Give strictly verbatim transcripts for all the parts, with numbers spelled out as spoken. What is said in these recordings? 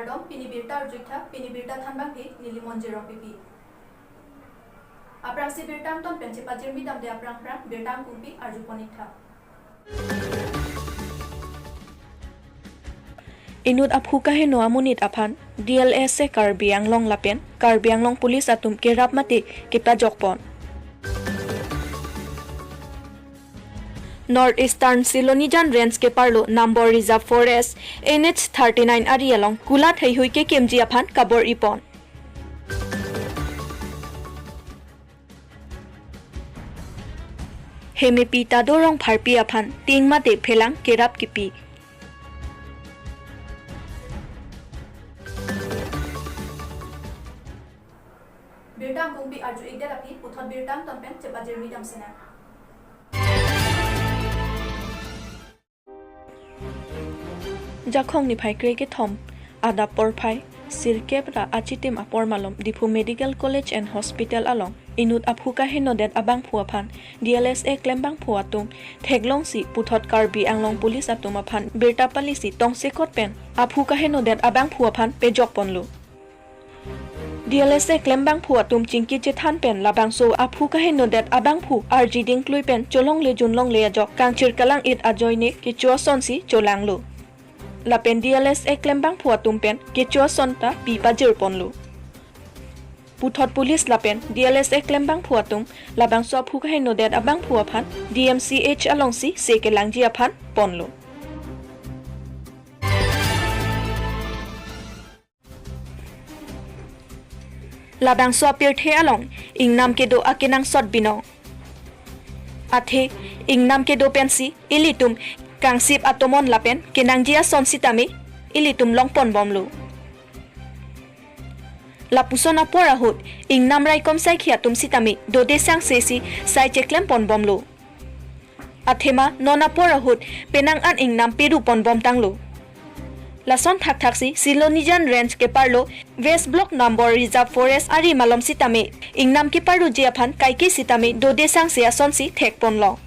Kardom, pini birta arju-iktha, pini birta thanbangke neli Monjir Rongpipi. Aphrangsi birta angton pen chepajirmi damde aphrang aphrang birta angkungpi arjupon-iktha. Inut aphu kaheno amonit aphan D L S A Karbi Anglong lapen Karbi Anglong Police atum kerap mate kepajokpon. North Eastern Silonijan Range keparlo Nambor Reserve Forest N H thirty-nine ari along kulat heihui kekimji aphan kabor-ipon. Hemepi Tado Rongpharpi aphan ting mate phelang kerap kipi. Birta angkungpi arju-ikdet aphi puthot birta angton pen chepajirmi damsinang. Jakhong niphai kre kethom adap porphai sirkep ra achitim apor malom Diphu Medical College and Hospital along inut aphu kahenodet abangphu aphan D L S A klembangphu atum theklongsi puthot Karbi Anglong Police atum aphan birta palisi tongsekot pen aphu kahenodet abangphu aphan pejokponlo. D L S A klembangphu atum chingki chethan pen labangso aphu kahenodet abangphu arji dingklui pen cholongle junlongle ajok kangchir kalang-it ajoine kecho asonsi cholanglo. Lapen D L S A klembangphu atum pen kecho ason ta pi pajirponlo. Puthot police lapen D L S A klembangphu atum labangso aphu kahenodet abangphu aphan D M C H alongsi se kelangji aphan ponlo. Labangso apirthe along ingnam kedo akenangsot binong. Athe ingnam kedo pensi ilitum kangsip atomon lapen kenangji ason sitame ilitum longponbomlo. Lapuson apor ahut ingnam raikom saikhi atum sitame dode sangse si sai cheklemponbomlo. Athema non apor ahut penang an ingnam peruponbomtanglo. Lason thakthaksi Silonijan Range keparlo West Block Nambor Reserve Forest ari malom sitame ingnam keparuji aphan kaike sitame dode sangse asonsi thekponlo.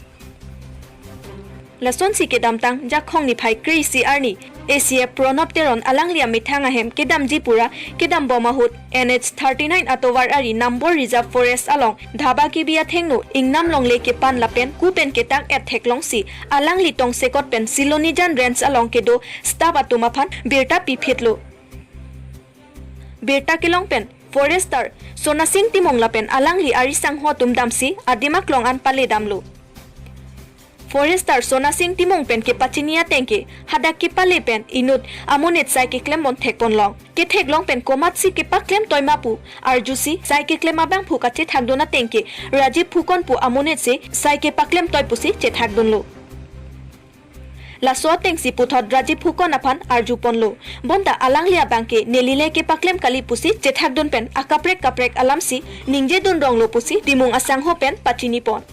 Lasonsi kedamtang Jakhong niphai kre-isi arni A C F Pranab Teron alangli amethang ahem kedamji pura kedambom ahut N H thirty-nine atovar ari Nambor Reserve Forest along dhaba kebi athengno ingnam longle kepan lapen ku pen ketang-et theklongsi alangli tongsekot pen Silonijan Range along kedo staff atum aphan birta piphitlo. Birta kelong pen Forester Sonasing Timung lapen alangli ari sangho atum damsi adim aklong an pale damlo. Forester Sonasing Timung pen kepachini ateng ke hadak kepale pen inut amonit sai keklembom thekponlong. Ketheklong pen komatsi kepaklem toima pu arjusi sai keklem abangphu kachethakdun ateng ke Rajiv Phukon pu amonit si sai kepaklem toi pusi chethakdunlo. Laso atengsi puthot Rajiv Phukon aphan arjuponlo. Bonta alangli abang ke nelile kepaklem kali pusi chethakdun pen akaprek kaprek alamsi ningjedun ronglo pusi Timung asangho pen pachinipon.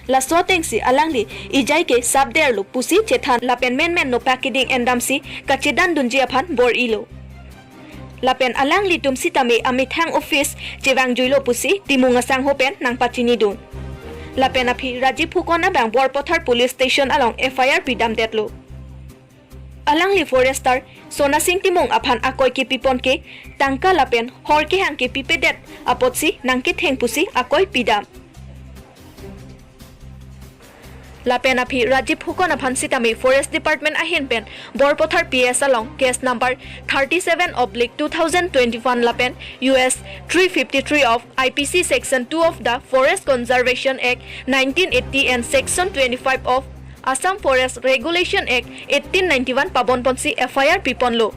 Laso atengsi alangli ejai ke sapderlo pusi chethan lapen menmen nopak keding endamsi kachedandunji aphan bor-ilo. Lapen alanglitum sitame amethang office chevangjuilo pusi Timung asangho pen nangpachinidun. Lapen aphi Rajiv Phukon abang Borpathar Police Station along F I R pidamdetlo. Alangli Forester Sonasing Timung aphan akoi kepipon ke tangka lapen hor kehang kepipedet apotsi nangketheng pusi akoi pidam. Lapen aphi Rajiv Phukon aphan sitame Forest Department ahin pen Borpathar P S along case number thirty-seven oblique two thousand twenty-one lapen U S three fifty-three of I P C section two of the Forest Conservation Act nineteen eighty and section twenty-five of Assam Forest Regulation Act eighteen ninety-one pabonponsi F I R piponlo.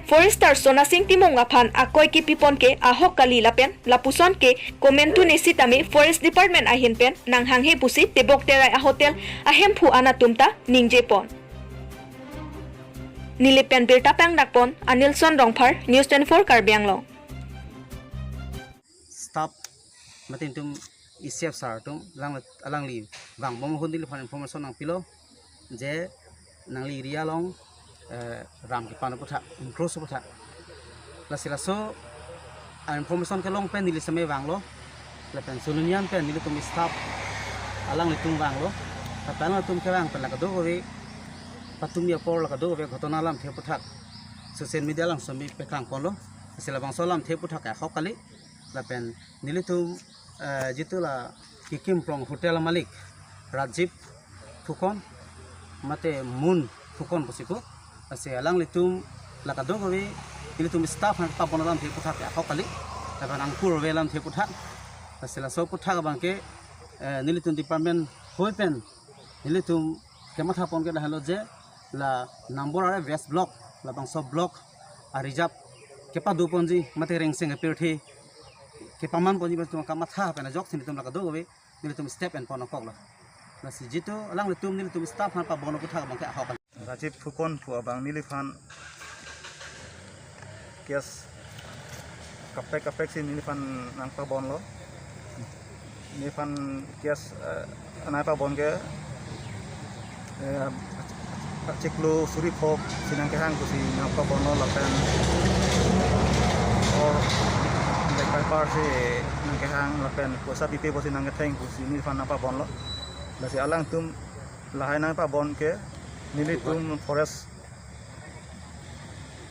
Forester Sonasing Timung aphan akoi kepipon ke ahok kali lapen lapuson ke komentu ne sitame Forest Department ahin pen nanghanghe pusi Tebok Terai ahotel ahemphu anatum ta ningjepon. Neli pen birta pangdakpon Anilson Rongphar, News twenty-four Karbi Anglong. Staff mate itum E C F sir atum alang, alangli vangbom ahut neliphan information nangpilo je nangli area along, eh, ram kepan aputhak, encroach aputhak. Lasi laso a-information kelong pen neli seme vanglo. Lapen Silonijan pen nelitum staff alanglitum vanglo. Lapen atum kevang pen la kadokave, patumi apor la kadokave ghotona alamthe aputhak social media along semi pekang ponlo. Lasi labangso alamthe aputhak ahok kali. Lapen nelitum, eh, jitu la Kikim Prong Hotel malik Rajiv Phukan mate Mun Phukan pusi pu. Lasi alanglitum la kadokave nelitum staff aphan pabon alamthe aputhak ahok kali. Lapen angkur ave alamthe aputhak. Lasi laso aputhak abangke, eh, nelitum department hoi pen nelitum kematha pon ke lahenlo je la number are West Block, labangso block a-reserve kepado ponji mate Rengseng apirthe kepaman ponji pu atum kamatha pen ajoksi nelitum la kadokave nelitum step en pon nangkoklo. Lasi jitu alanglitum nelitum staff aphan pabon aputhak abangke ahok kali. Rajiv Phukan pu abang neliphan case kaprek kaprek si neliphan nangpabonlo. Neliphan case, eh, nangpabon ke, eh, chiklo suri phok si nangkehang pusi nangpabonlo lapen or black pepper si nangkehang lapen poisa pipe pusi nangketheng pusi neliphan nangpabonlo. Lasi alangtum lahai nangpabon ke nelitum forest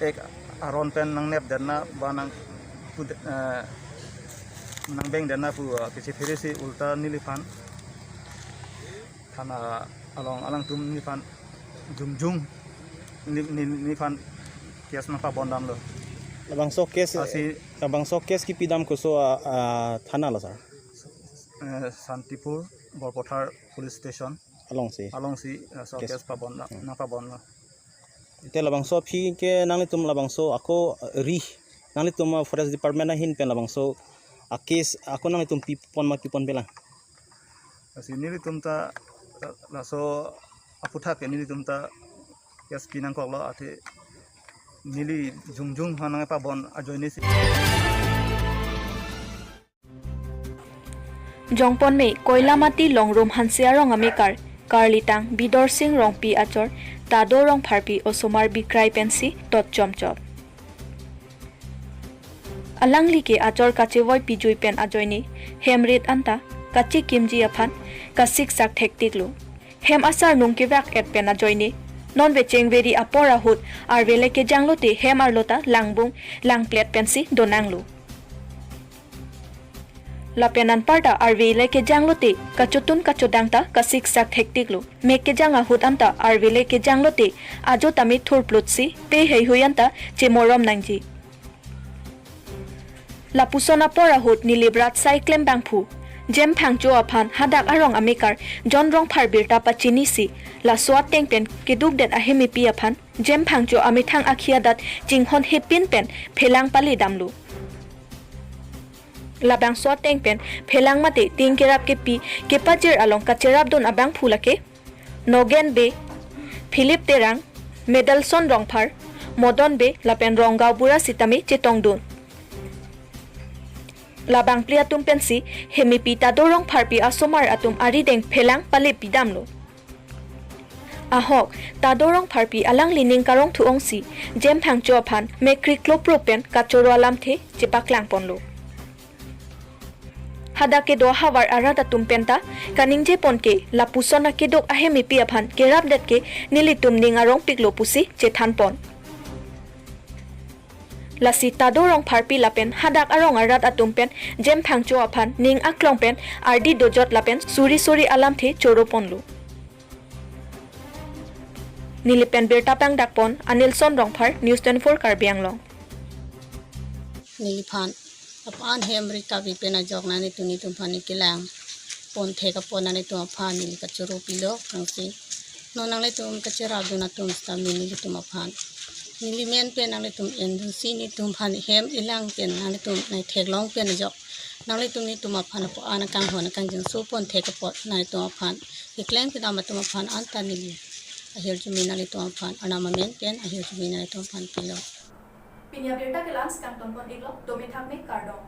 ek aron pen nangnep detna ba nang pu de-, eh, nangbeng detna pu, eh, kachephere si ulta neliphan thana along alangtum neliphan jongjong ne-, ne-, neliphan case nangpabon damlo. Labangso case, asi labangso case kipidam koso a, a, thana lo, sir? Eh, Santipur Borpathar Police Station alongsi. Alongsi, eh, so case. Case pabon la, hmm, nangpabonlo. Te labangso aphi ke nanglitum labangso ako, eh, ri, nanglitum, ah, Forest Department ahin pen labangso a-case ako nanglitum pipon ma pipon pelang? Lasi nelitum ta, ta laso aputhak ke nelitum ta case pi nangkoklo, athe neli jongjong aphan nangpabon ajoine si. Jongpon me Koilamati Longrum Hanse arong amekar, Karlitang Bidorsing Rongpi achor Tado Rongpharpi osomar bikrai pensi tot chomchop. Alangli ke achor kachevoi pijui pen ajoine hem rit anta kachekimji aphan kasiksak thektiklo. Hem asarnung kevak et pen ajoine nonve chengveri apor ahut arve le kejanglote hem arlo ta langbung langplet pensi donanglo. Lapen anparta arve le kejanglote kachotun kachodang ta kasiksak thektiklo. Mek kejang ahut anta arve le kejanglote ajo tame thurplutsi pe heihui anta chemorom nangji. Lapuson apor ahut nilip rat sai klembangphu Jem Phangcho aphan hadak arong amekar John Rongphar birta pachinisi laso ateng pen kedukdet ahemepi aphan Jem Phangcho amethang akhi adat chinghon hepin pen phelang pali damlo. Labangso ateng pen phelang mate ting kerap kepi kepajir along kacherapdun abangphu lake Nogen Bey, Philip Terang, Medelson Rongphar, Modon Bey lapen Ronggaonbura sitame chetongdun. Labangphli atum pensi hemepi Tado Rongpharpi asomar atum arideng phelang pali pidamlo. Ahok, Tado Rongpharpi alangli ning karongthu ongsi Jem Phangcho aphan mekriklo pro pen kachoro alamthe chepaklang ponlo. Hadak kedo ahavar arat atum penta kaningje pon ke lapuson akeduk ahemepi aphan kerapdet ke nelitum ning arongpiklo pusi chethan pon. Lasi Tado Rongpharpi lapen hadak arong arat atum pen Jem Phangcho aphan ning aklong pen ardi dojot lapen suri suri alamthe choro ponlo. Neli pen birta pangdak pon Anilson Rongphar, News twenty-four Karbi Anglong. Neliphan apan hem rit kabi pen ajok nanglitum, netum aphan neli kelang pon thek apot nanglitum aphan neli kachoro pilo, nangsi non nanglitum kacherapdun atum sitame nelitum aphan neli men pen nanglitum endunsi netum aphan hem elang pen nanglitum nai theklong pen ajok nanglitum netum aphan apo an akanghon akangjinso pon thek apot nanglitum aphan keklem kedam atum aphan anta neli ahirjume nanglitum aphan arnam amen pen ahirjume nanglitum aphan pilo. Pini abirta ke la-ansi kangton pon-iklo, dome thakme, kardom.